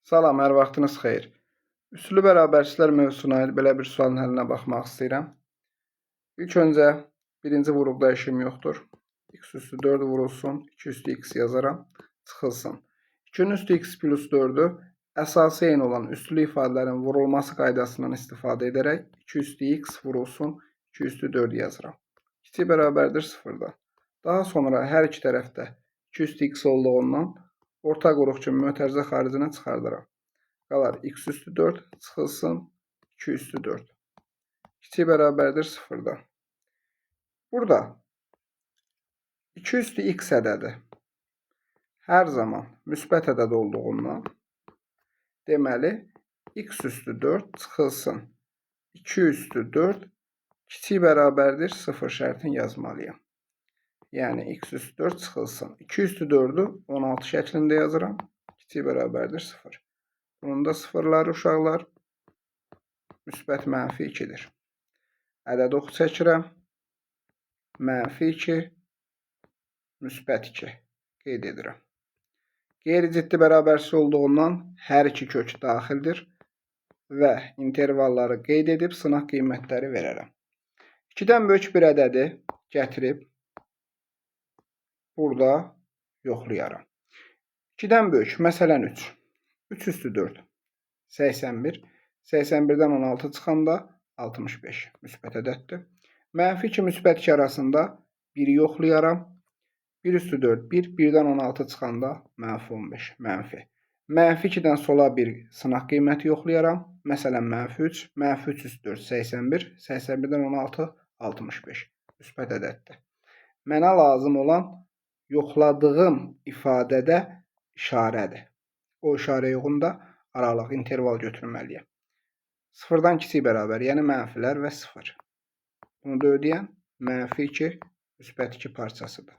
Salam, hər vaxtınız xeyir. Üslü bərabərsizlər mövzusuna aid belə bir sualın həllinə baxmaq istəyirəm. İlk öncə birinci vuruqda işim yoxdur. X üstü 4 vurulsun, 2 üstü x yazaram, çıxılsın. 2-nin üstü x plus 4-ü əsası eyni olan üslü ifadələrin vurulması qaydasından istifadə edərək 2 üstü x vurulsun, 2 üstü 4 yazıram. Kiçik bərabərdir 0-dan. Daha sonra hər iki tərəfdə 2 üstü x olduğundan ortaq vuruq kimi mötərizə xaricinə çıxardıram. Qalar x üstü 4 çıxılsın 2 üstü 4. Kiçik bərabərdir 0-dan. Burada 2 üstü x ədədi hər zaman müsbət ədəd olduğundan, deməli x üstü 4 çıxılsın 2 üstü 4 kiçik bərabərdir 0 şərtini yazmalıyam. Yəni x üstü 4 çıxılsın. 2 üstü 4-ü 16 şəklində yazıram. Kiçik bərabərdir 0. Bunun da sıfırları, uşaqlar, müsbət mənfi 2-dir. Ədəd oxu çəkirəm. Mənfi 2, müsbət 2 qeyd edirəm. Qeyri-ciddi bərabərsiz olduğundan hər iki kök daxildir və intervalları qeyd edib sınaq qiymətləri verərəm. 2-dən böyük bir ədədi gətirib burada yoxlayaram. 2-dən böyük, məsələn 3. 3 üstü 4. 81. 81-dən 16 çıxanda 65 müsbət ədəddir. Mənfi 2, müsbət 2 arasında 1-i yoxlayaram. 1 üstü 4, 1. 1-dən 16 çıxanda mənfi 15, mənfi. Mənfi 2-dən sola bir sınaq qiyməti yoxlayaram. Məsələn, mənfi 3. Mənfi 3 üstü 4, 81. 81-dən 16, 65. Müsbət ədəddir. Mənə lazım olan yoxladığım ifadədə işarədir. O işarəyə uyğun da aralıq, interval götürməliyəm. Sıfırdan kiçik bərabər, yəni mənfilər və 0. Bunu da ödəyən mənfi 2, müsbət 2 parçasıdır.